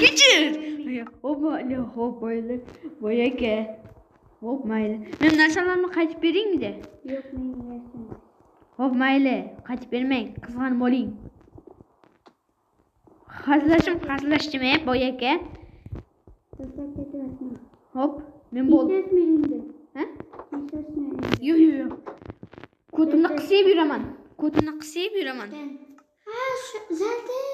Kechir. Xo'p, xo'p, mayli. Boy aka. Xo'p, mayli. Men narsalarimni qaytib bering-da. Yo'q, menga narsam. Xo'p, mayli. Qaytib bermang. Qizg'anib oling. Hazillashim, hazillashdim, boy aka. Tashlab ketyapman. Xo'p, men bo'ldim. Kechasmi endi? Ha? Kechasmi endi? Yo'q, yo'q, yo'q. Ko'timni qisib yuraman. Ko'timni qisib yuraman. Ha, zaten.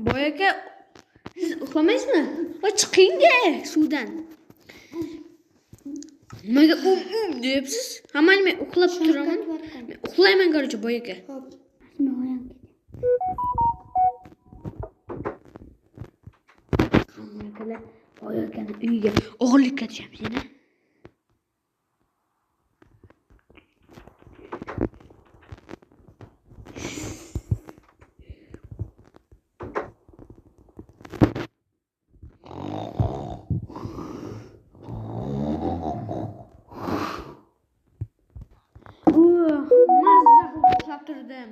Boy aka, siz uxlamaysizmi? Va chiqing-da suvdan. Nimaga deyapsiz? Ha, mayli, men uxlab turaman. Men uxlayman, короче, boy aka. Xo'p. Men oyam ketdi. Akalar, boy akani uyiga o'g'irlikka tushamiz yana. Mazza qilib uxlab turdim.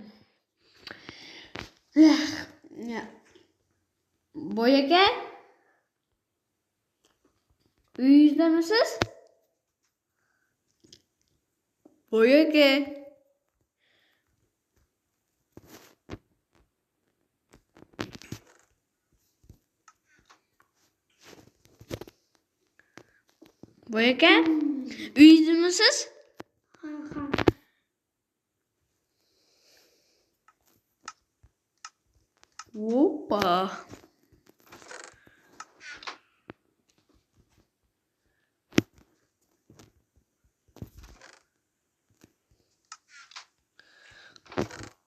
Boy aka, uyingizdamisiz? Boy aka. Boy aka, uyingizdamisiz? Ha, ha. Hoppa.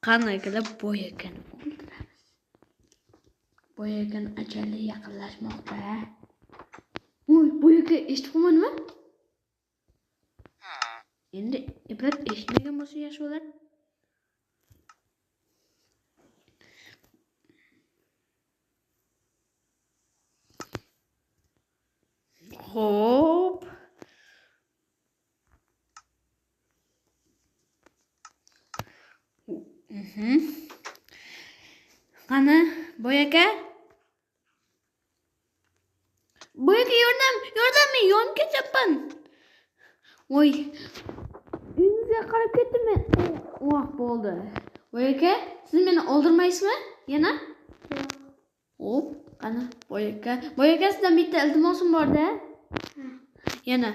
Qanday qilib boy akani o'ldiramiz? Boy akani ajali yaqinlashmoqda. Voy, boy aka eshitib qolmadimi? Endi ibrat eshitmagan bo'lsa yaxshi bo'lar. Xo'p. Qani, boy aka? Boy aka, yordam, yordam, men yonib ketyapman. Voy. Uyingizga qarab ketdim men. Voh, bo'ldi. Boy aka, siz meni o'ldirmaysizmi yana? Yo'q. Xo'p, qani, boy aka. Boy aka, sizdan bitta iltimosim bor-da. Yana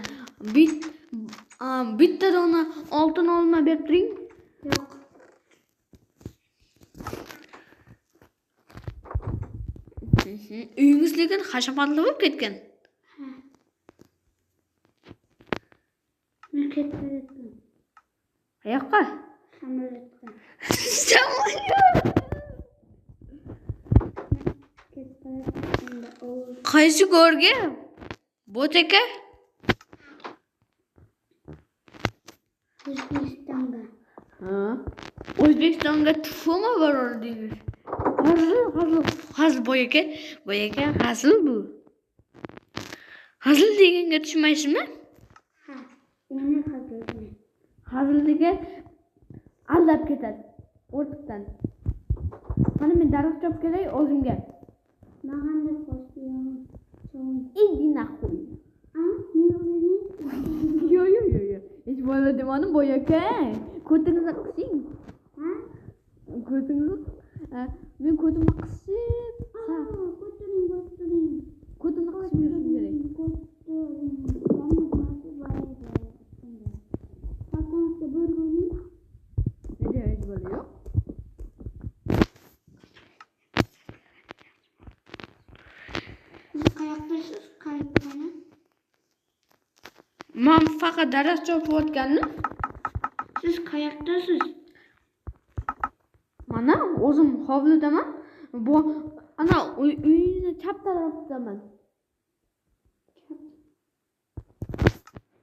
bitta dona oltin olma berib turing. Yo'q. Uyingiz lekin hashamatli bo'lib ketgan. Ha. Men ketdim. Qayoqqa? Samolyotga. Samolyot. Ketdim. Qaysi go'rga? Bot aka? O'zbekistonga. Ha. O'zbekistonga tufumi borardingiz? Hazil, hazil, hazil boy aka, boy aka, hazil bu. Hazil deganga tushmaysizmi? Ha, nima hazil? Hazil degan aldab ketadi o'rtiqdan. Qani men daraxt chopib kelay o'zimga. Ma'g'anda qo'shdim. Иди нахуй. A, nima deding? Yo'q, yo'q, yo'q, yo'q. Hech bola demadim, boy aka. Ko'tingizni qising. Ha? Ko'tingizni, men ko'timni qisib, Ha, ko'tiring, ko'tiring. Ko'timni qisib yurishim kerak. Ko'tiring. Pakonga bir go'ling. Nega hech bola yo'q? Siz qayoqdasiz? Qayoqda? Men faqat daraxt chopayotgandim. Siz qayoqdasiz? Mana o'zim hovlidaman. Bu ana uyingizni chap tarafidaman.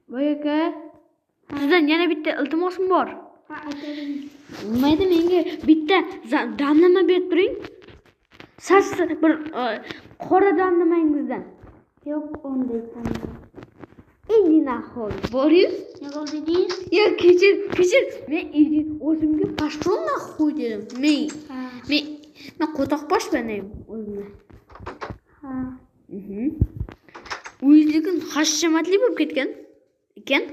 Boy aka, sizdan yana bitta iltimosim bor. Ha, aytavering. Mayda menga bitta damlama berib turing. Sas bir qora damlamangizdan. Yo'q, unday tanlov. Endi nahol boringiz. Nima dedingiz? Yo, kechir, kechir. Men o'zimga пошёл нахуй dedim. Men Ha. men qo'toqboshman o'zimni. Ha. Uyingiz lekin hashamatli bo'lib ketgan ekan.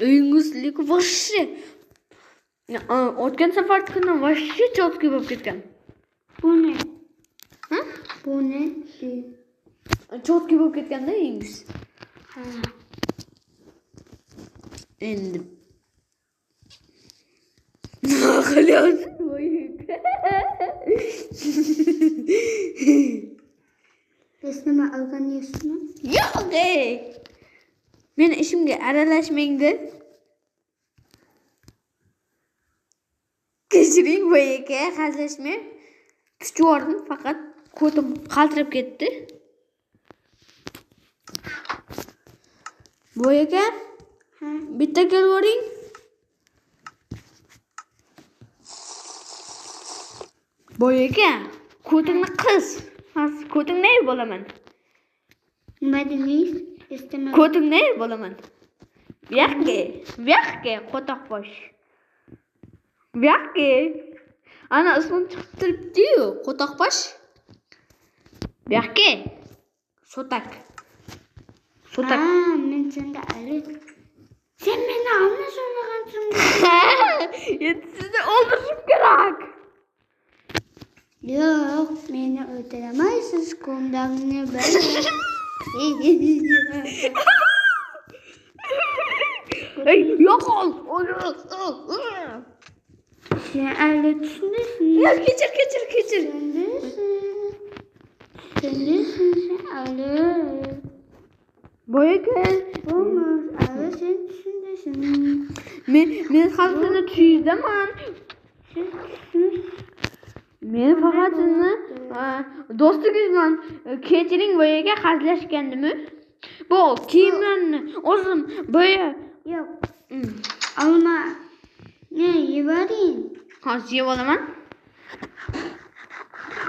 Uyingiz lekin вообще o'tgan safargidan вообще четкий bo'lib ketgan. Bu ne? Ha? Bu ne? Четкий bo'lib ketganda uyingiz. Ha. Endi nima qilyapsiz boyga? Biz nima olgansizmi? Yo'q, ey. Meni ishimga aralashmang-da. Kechiring boyaka, hazillashmang. Tushib yubordim, faqat ko'tim qaltirab ketdi. Boyaka, Ha. bitta kelvoring. Boyaka, ko'tingni qis. Hozir ko'tingni yeb olaman. Nima dedingiz? Eshitmadim. Ko'tingni yeb olaman. Bu yoqqa, bu yoqqa qo'toqbosh. Bu yoqqa. Ana ismim chiqib turibdi-yu, qo'toqbosh. Bu yoqqa. So'tak. So'tak. Ha, men senda Ali. Sen meni alma so'ragansan. Endi sizni o'ldirishim kerak. Yo'q, meni o'ldiramaysiz, ko'mdamni bering. Ey, yo'qol. Sen Ali tushundingmi? Yo'q, kechir, kechir, kechir. Tushundingmi? Tushundingmi sen Ali? Boyaka, Bo'lmas, Ali sen tushundingmi? Men hali sizni tushundaman. Siz tushundingiz. Men faqat sizni do'stingizman. Kechiring boyaka, hazillashgandim-ku. Bu kiyimlarni o'zim boya Yo'q. Olma. Ne yebering? Hozir yeb olaman.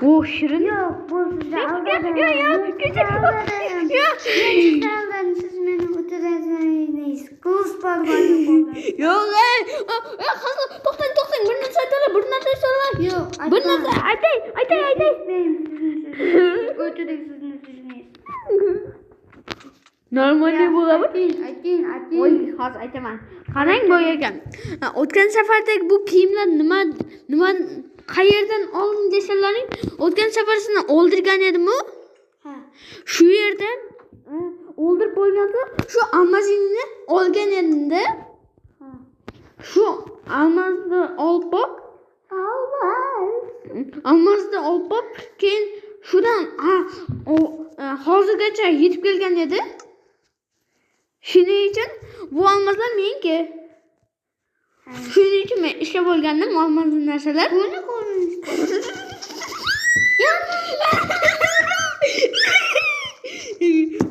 O shirin. Yo'q, bu sizni aldadim. Yo'q, yo'q, Bu sizni kechir. aldadim. Yo'q. Men sizni aldadim, siz meni o'tirasiz. Qilish polvonni qo'ldan. Yo'q, ey, hozir to'xtang, to'xtang, bir narsa aytalar, bir narsa aytalar. Yo'q, Bir narsa aytay, aytay, aytay. Eshitmayman sizni so'zingizni. O'tiring sizni so'zingiz. Normalniy bo'ladimi? Ayting, ayting, ayting. Voy, hozir aytaman. Qarang boy ekan. O'tgan safardagi bu kiyimlar nima qayerdan oldim desalaring, o'tgan safar sizni o'ldirgan edim-u. Ha. Shu yerdan o'ldirib bo'lganda shu almazingizni olgan edim-da. Ha. Shu almazni olib borib, Almaz. almazni olib borib, keyin shudan hozirgacha yetib kelgan edi. Shuning uchun bu almazlar meniki. Shuning uchun men ishlab olgandim olmazli narsalar. Buni ko'rinishda.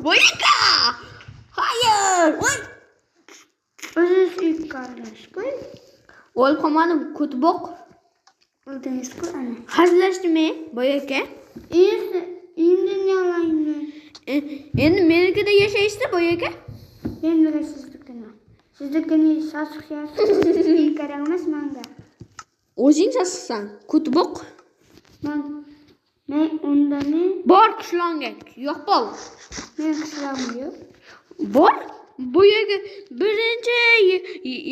Boyaka! Hayır! Voy! O'zingiz uyga qolasiz-ku. O'lib qolmadim, ko'tboq. O'ldingiz-ku ana. Hazillashdimi, boyaka? Endi endi ne olaymi? Endi menikida yashaysizda, boyaka. Men nima siznikini? Siznikini sasiq sasiq kerak emas menga. O'zing sasiqsan, ko'tboq. Men unda ne? Bor qishlonga, yo'q bo'l. Men qishlog'im yo'q. Bor. Bu yerga birinchi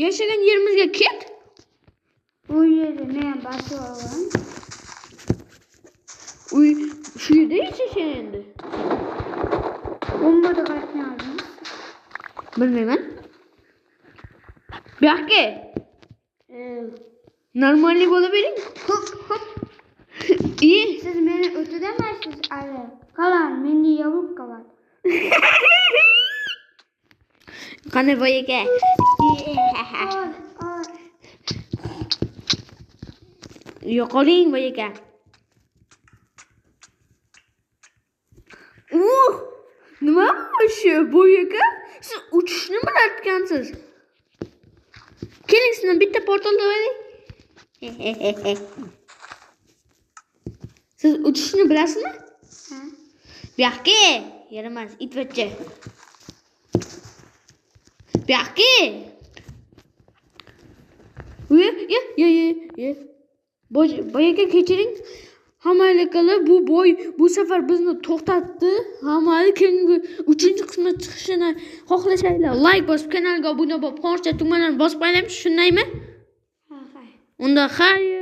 yashagan yerimizga ket. Bu yerda men bosib olaman. Uy, shu yerda yashasang endi. Bombada qayerdan oldingiz? Bilmayman. Bu yoqqa. Normalniy bo'la bering. Hop hop. İyi. Siz meni o'tirolmaysiz Ali. Qalan, meni yopib qoladi. Qani boyaka? Ol, ol. Yo'qoling boyaka. Nima shu boyaka? Siz uchishni bilarkansiz. Keling, sizni bitta portalda olaylik. Siz uchishni bilasizmi? Ha. Bu yoqqa yaramas, itbachcha. Bu yoqqa. Ye, ye, ye, ye, ye. Boyaka kechiring. Hammalik bu boy bu safar bizni to'xtatdi. Hammalik keyingi 3-qismi chiqishini xohlasanglar like bosib, kanalga obuna bo'lib, qo'ng'iroq tugmalarini bosib qo'yamiz, shundaymi? Ha, ha. Unda xayr.